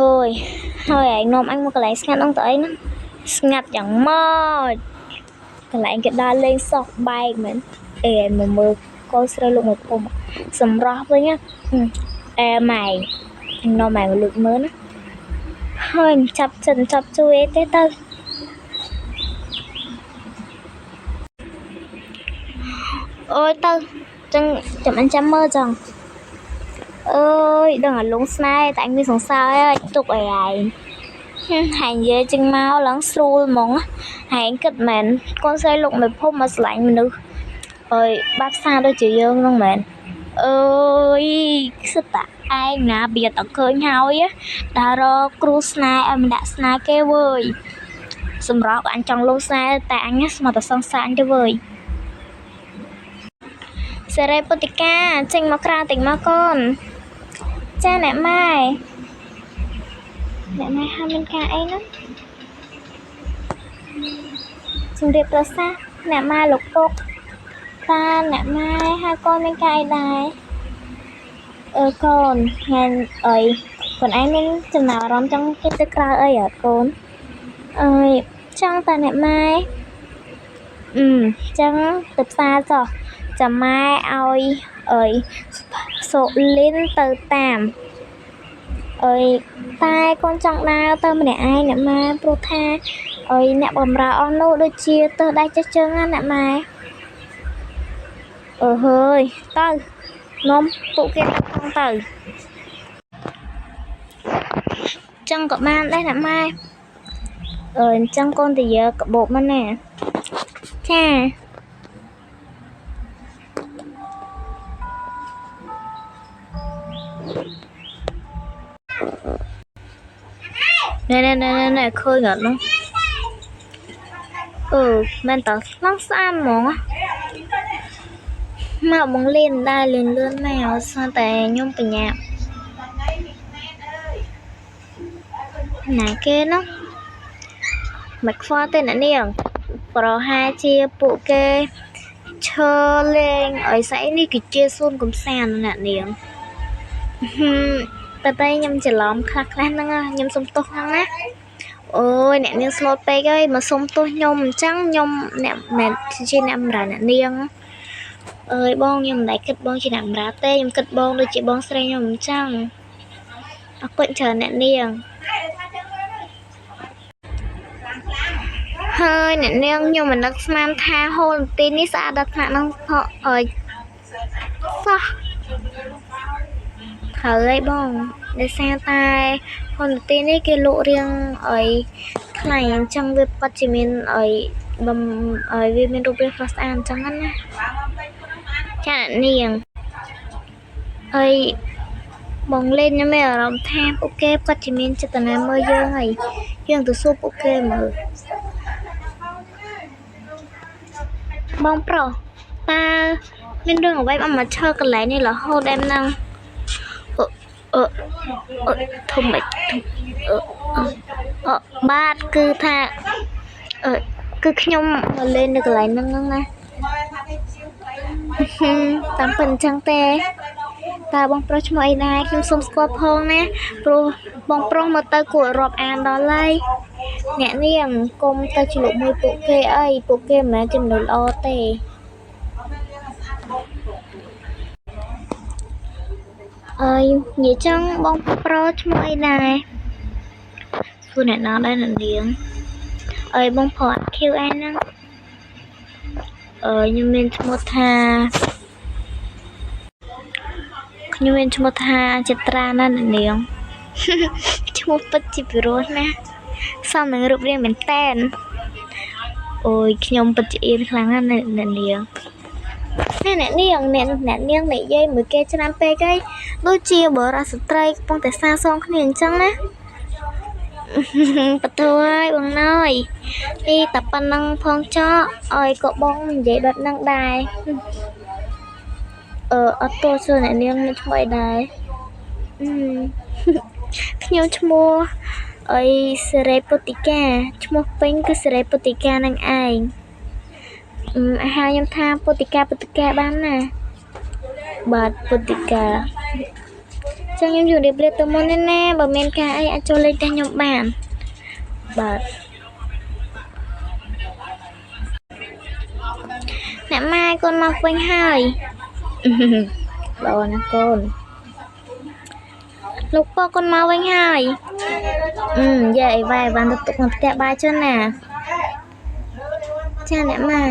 អើយហើយឯងនាំអញមកកន្លែងស្ងាត់ហ្នឹងទៅអីហ្នឹងស្ងាត់យ៉ាងម៉េចកន្លែងគេដើរលេងសោះបែកមែនអេមកមើលកូនស្រីលោកមកភូមិសម្រស់វិញណាអែម៉ែអញនាំម៉ែមកលួចមើលណាហើយមិនចាប់ចិត្តមិនចាប់ជួយអីទេទៅអូយទៅចឹងចាំអញចាំមើលចឹងអើយដឹងអាលងស្នេហ៍តែអញមានសង្សារហើយទុកឲ្យឯងហែងនិយាយចឹងមកឡើងស្រួលហ្មងហែងគិតមែនកូនស្រីលោកមេភូមិមកស្រឡាញ់មនុស្សអើយបាបសាដូចជាយើងហ្នឹងមែនអើយសិតតាឯងណាបៀតតែឃើញហើយដើររកគ្រូស្នេហ៍ឲ្យម្នាក់ស្នេហ៍គេវើយសម្រាប់អញចង់លងស្នេហ៍តែអញស្មតែសង្សារអញទៅវើយសេរីពុទ្ធិកាចេញមកក្រៅតិចមកកូនចាអ្នកម៉ែអ្នកម៉ែហាមានការអីណាជំរាបប្រសាសន៍អ្នកម៉ែលោកពុកតាអ្នកម៉ែហៅកូនមានការអីដែរអឺកូនថ្ងៃអីខ្លួនឯងមានចំណាប់អារម្មណ៍ចង់គេទៅក្រៅអីអត់កូនអើយចង់តាអ្នកម៉ែអឺចឹងទៅផ្សារចុះចាំម៉ែឲ្យអើយសូលីនទៅតាមអើយតែកូនចង់ដើរទៅម្នាក់ឯងអ្នកម៉ែព្រោះថាអើយអ្នកបំរើអស់នោះដូចជាទៅដៃចេះជើងណាអ្នកម៉ែអឺហើយទៅនាំពួកគេផងទៅចឹងក៏បានដែរអ្នកម៉ែអឺអញ្ចឹងកូនទៅយកកាបូបមកណាចាណែណែណែណែឃើញអត់នោះអឺមែនតើស្ងស្អាតហ្មងមកបងលៀនដែរលឿនលឿនមកស្មានតែខ្ញុំបញ្ញាប់ណាគេនោះមិនខ្វល់ទេអ្នកនាងប្រហែលជាពួកគេឈើលេងអីស្អីនេះគឺជាសួនកំសាន្តអ្នកនាងតែតែខ្ញុំច្រឡំខ្លះខ្លះហ្នឹងខ្ញុំសុំទោសហ្នឹងណាអូយអ្នកនាងស្លូតពេកហើយមកសុំទោសខ្ញុំអញ្ចឹងខ្ញុំអ្នកមិនជាអ្នកបម្រើអ្នកនាងអើយបងខ្ញុំមិនដែលគិតបងជាអ្នកបម្រើទេខ្ញុំគិតបងដូចជាបងស្រីខ្ញុំអញ្ចឹងអរគុណច្រើនអ្នកនាងហើយអ្នកនាងខ្ញុំមិននឹកស្មានថាហូលទីនេះស្អាតដល់ថ្នាក់ហ្នឹងផងអើយសោះត្រូវហើយបងដោយសារតែហូលទីនេះគេលក់រៀងអីថ្លៃអញ្ចឹងវាពិតជាមានអីបំឲ្យវាមានរូបរាងស្រស់ស្អាតអញ្ចឹងណាចាអ្នកនាងអីបងលេនខ្ញុំមានអារម្មណ៍ថាពួកគេពិតជាមានចេតនាមើលយើងហើយយើងទៅសួរពួកគេមើលបងប្រុសតើមានរឿងអ្វីបានមកឈើកន្លែងនេះរហូតដែរហ្នឹងអឺអឺអឺធំមិនអឺអឺបាទគឺថាអឺគឺខ្ញុំមកលេងនៅកន្លែងហ្នឹងណាតាមពិតអញ្ចឹងទេតើបងប្រុសឈ្មោះអីដែរខ្ញុំសូមស្គាល់ផងណាព្រោះបងប្រុសមកទៅគួររាប់អានដល់ហើយអ្នកនាងកុំទៅជ្លក់មួយពួកគេអីពួកគេមិនមែនជាមនុស្សល្អទេអើយនិយាយចឹងបងប្រុសឈ្មោះអីដែរសួរអ្នកណាដែរអ្នកនាងអើយបងប្រុសខៀវឯហ្នឹងអឺខ្ញុំមានឈ្មោះថាខ្ញុំមានឈ្មោះថាចិត្រាណាអ្នកនាងឈ្មោះពិតជាពិរោះណាស់សមនឹងរូបរាងមែនតែនអូយខ្ញុំពិតជាអៀនខ្លាំងណាស់អ្នកនាងនេះអ្នកនាងអ្នកនាងនិយាយមួយគេច្រើនពេកហើយដូចជាបរិសុទ្ធស្ត្រីកំពុងតែសាសងគ្នាអញ្ចឹងណាបទូហើយបងណយនេះតែប៉ុណ្ណឹងផងចោឲ្យក៏បងនិយាយបែបហ្នឹងដែរអឺអត់ទោះសួរអ្នកនាងមានឈ្មោះអីដែរខ្ញុំឈ្មោះអីសេរីពុទ្ធិកាឈ្មោះពេញគឺសេរីពុទ្ធិកានឹងឯងហៅខ្ញុំថាពុទ្ធិកាពុទ្ធិកាបានណាបាទពុទ្ធិកា ចឹងខ្ញុំជម្រាបលាទៅមុនទេណាបើមានការអីអាចចូលលេងផ្ទះខ្ញុំបានបាទអ្នកម៉ែកូនមកវិញហើយល្អណាស់កូនលោកពកកូនមកវិញហើយយាយអីវ៉ៃបានទៅទុកនៅផ្ទះបាយចុះណាចាអ្នកម៉ែ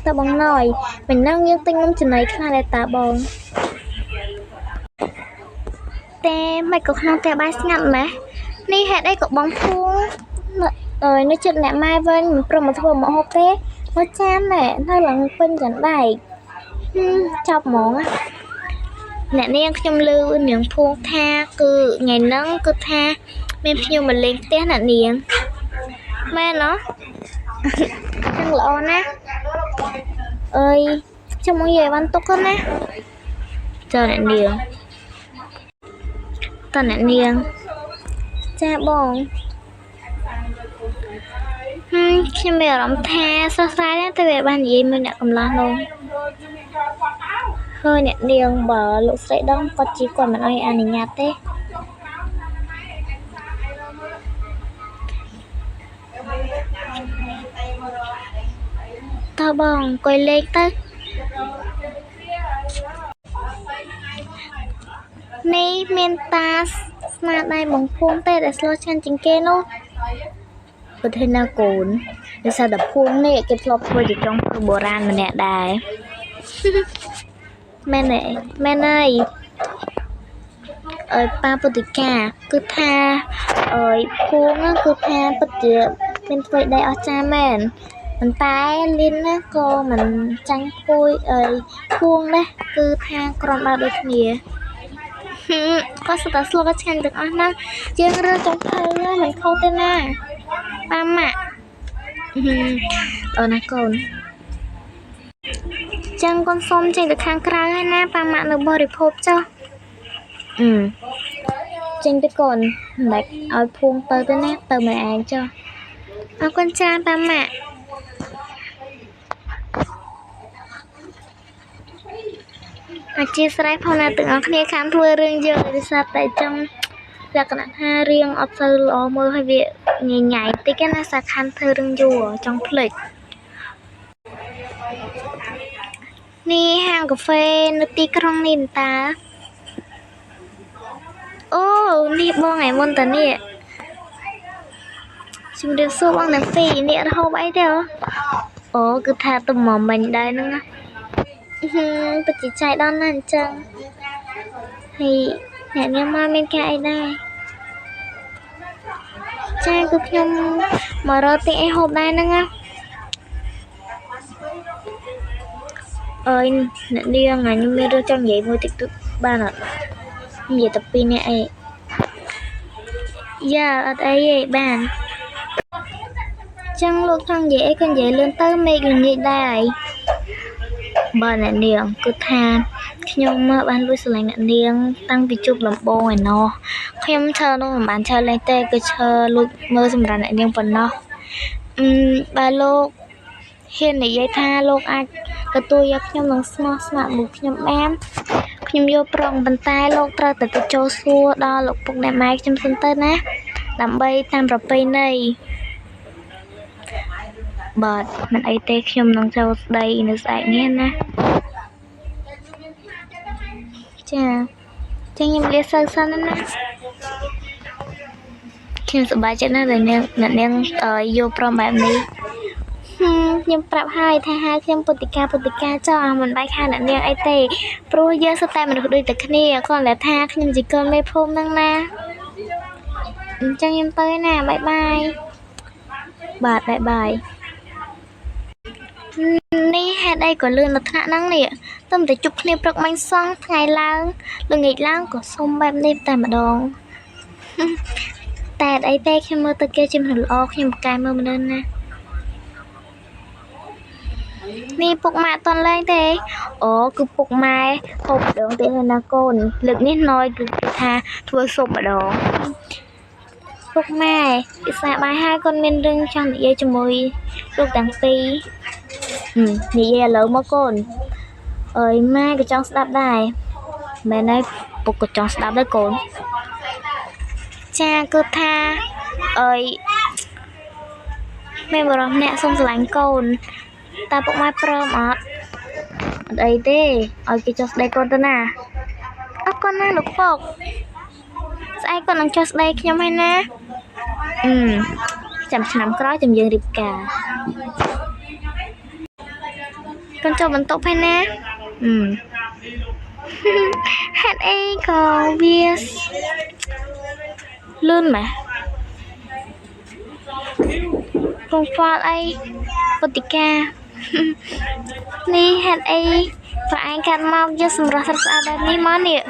តើបងណយមិននឹងយើងទិញនំចំណីខ្លះដែរតាបងតែមិនក៏ក្នុងផ្ទះបាយស្ងាត់ម៉េះនេះហេតុអីក៏បងភួងនៅចិត្តអ្នកម៉ែវិញមិនព្រមមកធ្វើម្ហូបទេមកចានណែនៅឡើងពេញចានដែកចប់ហ្មងអ្នកនាងខ្ញុំឮនាងភួងថាគឺថ្ងៃហ្នឹងគឺថាមានភ្ញៀវមកលេងផ្ទះអ្នកនាងមែនអត់ចឹងល្អណាស់អើយខ្ញុំមកនិយាយបានទុកណាចាអ្នកនាងតើអ្នកនាងចាបងខ្ញុំមានអារម្មណ៍ថាស្រស់ស្រាយណាស់តែវាបាននិយាយមួយអ្នកកំឡោះនោះហើយអ្នកនាងបើលោកស្រីដឹងគាត់ជីគាត់មិនអោយអនុញ្ញាតទេតើបងអង្គុយលេងទៅនេះមានតាស្នាដៃបងភួងទេដែលស្លោះឆ្ងាញ់ជាងគេនោះប្រធានណាកូនដោយសារតែភួងនេះគេធ្លាប់ធ្វើជាចុងភៅបុរាណម្នាក់ដែរមែនទេមែនហើយអើយប៉ាពុទ្ធិកាគឺថាអើយភួងគឺថាពិតជាមានធ្វើដីអស្ចារ្យមែនប៉ុន្តែលីនណាក៏មិនចាញ់ភួយអើយភួងដែរគឺថាគ្រាន់បើដូចគ្នាគាត់សុទ្ធតែស្លឆ្ងាញ់ទាំងអស់ហ្នឹងយើងរើចុងភៅមិនខុសទេណាប៉ាម៉ាក់អូនណាកូនចឹងកូនសុំចេញទៅខាងក្រៅហើយណាប៉ាម៉ាក់នៅបរិភោគចុះចេញទៅកូនមិនបាច់ឲ្យភួងទៅទេណាទៅម្នាក់ឯងចុះអរគុណច្រើនប៉ាម៉ាក់អធិស្ឋានផងណាទាំងអស់គ្នាខាងធ្វើរឿងយកដោយសារតែចង់លក្ខណៈថារឿងអត់សូវល្អមើលហើយវាញញ៉ៃតិចណាសាខានធ្វើរឿងយូរចង់ភ្លេចនេះហាងកាហ្វេនៅទីក្រុងនេះតាអូនេះបងឯមុនតានេះជំរាបសួរបងទាំងពីរនេះអត់ហូបអីទេអូគឺថាទៅមកមិញដែរហ្នឹងណាពិតជាចៃដន្យណាស់អញ្ចឹងហើយអ្នកនាងមកមានការអីដែរចាគឺខ្ញុំមករកទិញអីហូបដែរហ្នឹងណាអើយអ្នកនាងខ្ញុំមានរឿងចង់និយាយមួយតិចតួចបានអត់និយាយតែពីរនាក់អីយ៉ាអត់អីទេបានចឹងលោកចង់និយាយអីក៏និយាយលឿនទៅមេឃល្ងាចដែរបើអ្នកនាងគឺថាខ្ញុំមកបានលួចស្រឡាញ់អ្នកនាងតាំងពីជួបដំបូងឯណោះខ្ញុំឈរនោះមិនបានឈរលេងទេគឺឈរលួចមើលសម្រាប់អ្នកនាងប៉ុណ្ណោះបើលោកហ៊ាននិយាយថាលោកអាចទទួលយកខ្ញុំនឹងស្មោះស្ម័គ្រមួយខ្ញុំបានខ្ញុំយល់ព្រមប៉ុន្តែលោកត្រូវតែទៅចូលសួរដល់លោកពុកអ្នកម៉ែខ្ញុំសិនទៅណាដើម្បីតាមប្រពៃណីបាទមិនអីទេខ្ញុំនឹងចូលស្ដីនៅស្អែកនេះណាចាចឹងខ្ញុំលាសិនណាខ្ញុំសប្បាយចិត្តណាស់ដែលអ្នកនាងយល់ព្រមបែបនេះខ្ញុំប្រាប់ហើយថាហៅខ្ញុំពុទ្ធិកាចុះមិនបាច់ហៅអ្នកនាងអីទេព្រោះយើងសុទ្ធតែមនុស្សដូចតែគ្នាគ្រាន់តែថាខ្ញុំជាកូនមេភូមិហ្នឹងណាអញ្ចឹងខ្ញុំទៅណាបាយបាយបាទបាយបាយនេះហេតុអីក៏លឿនដល់ថ្នាក់ហ្នឹងនេះតែតែជប់គ្នាព្រឹកមិញសោះថ្ងៃឡើងល្ងាចឡើងក៏សុំបែបនេះតែម្ដងតែអីទេខ្ញុំមើលទៅគេជាមនុស្សល្អខ្ញុំប្រកែមើលមនុស្សណានេះពុកម៉ាក់អត់ទាន់លែងទេអូគឺពុកម៉ែហូបម្ដងទៀតហើយណាកូនលើកនេះណយគឺថាធ្វើស៊ុបម្ដងពុកម៉ែពិសាបាយហើយកូនមានរឿងចង់និយាយជាមួយលោកទាំងពីរនិយាយឥឡូវមកកូនអើយម៉ែក៏ចង់ស្ដាប់ដែរ មែនហើយពុកក៏ចង់ស្ដាប់ដែរកូនចាគឺថាអើយមានបរិសម្នាក់សុំស្រឡាញ់កូនតើពុកម៉ែព្រមអត់អត់អីទេឲ្យគេចុះស្ដីកូនទៅណាអរគុណណាលោកពុកស្អែកគាត់នឹងចុះស្ដីខ្ញុំហើយណាអឺចាំឆ្នាំក្រោយចាំយើងរៀបការកូនចូលបន្ទប់ហើយណាអឺ ហេតុអីក៏វាលឿនម៉េះកុំខ្វល់អីពុទ្ធិកានេះហេតុអីប្រឯងកាត់មកយកសម្រស់ស្រស់ស្អាតបែបនេះមកនេះ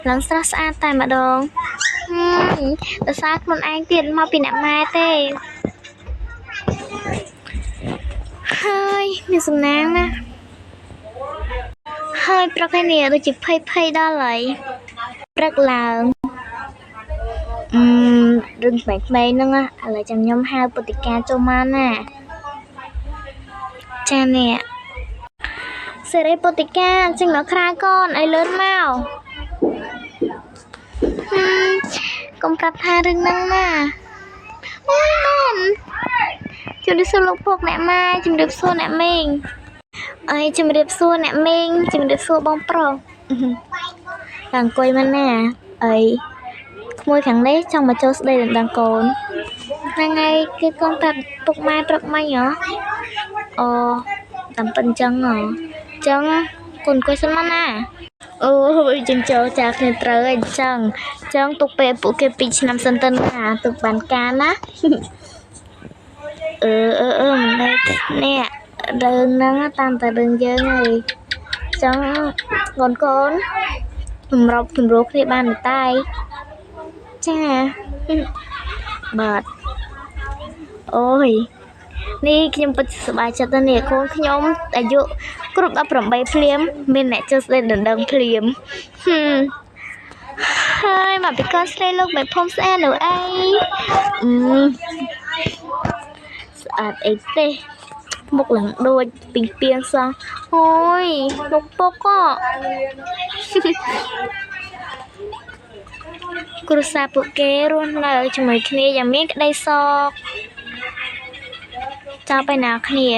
ឡើងស្រស់ស្អាតតែម្ដងដោយសារខ្លួនឯងទៀតមកពីអ្នកម៉ែទេហើយមានសំណាងណាហើយព្រឹកហើយនេះដូចជាភ័យភ័យដល់ហើយព្រឹកឡើងអឺរឿងក្មេងៗហ្នឹងឥឡូវចាំខ្ញុំហៅពុទ្ធិកាចូលមកណាចានេះសេរីពុទ្ធិកាចេញមកក្រៅកូនឲ្យលឿនមកកុំប្រាប់ថារឿងហ្នឹងណាអូយមែនជំរាបសួរលោកពុកអ្នកម៉ែជំរាបសួរអ្នកមីងអើយជំរាបសួរអ្នកមីងជំរាបសួរបងប្រុសឡើងអង្គុយមកណាអីក្មួយខាងនេះចង់មកចូលស្ដីដណ្ដឹងកូនហ្នឹងហើយគឺកូនប្រាប់ពុកម៉ែព្រឹកមិញហ៎អូតាមពិតអញ្ចឹងហ៎អញ្ចឹងកូនអង្គុយសិនមកណាអូយចឹងចូលចាគ្នាត្រូវហើយអញ្ចឹងចឹងទុកពេលពួកគេ2ឆ្នាំសិនទៅណាទុកបានការណាអឺអឺអឺមិនដែរនេះរឿងហ្នឹងតាមតែរឿងយើងហើយចឹងកូនកូនសម្របសម្រួលគ្នាបានតែចាបាទអូយនេះខ្ញុំពិតសប្បាយចិត្តណាស់នេះកូនខ្ញុំអាយុគ្រប់18ភ្លាមមានអ្នកចូលស្ដីដណ្ដឹងភ្លាមហឹមហើយមកពីកូនស្រីលោកមេភូមិស្អាតនៅអីអឺស្អាតអីទេមុខឡើងដូចពីងពីងសោះអូយមុខពុកក៏គ្រួសារពួកគេរស់នៅជាមួយគ្នាយ៉ាងមានក្តីសុខចោលទៅណាគ្នា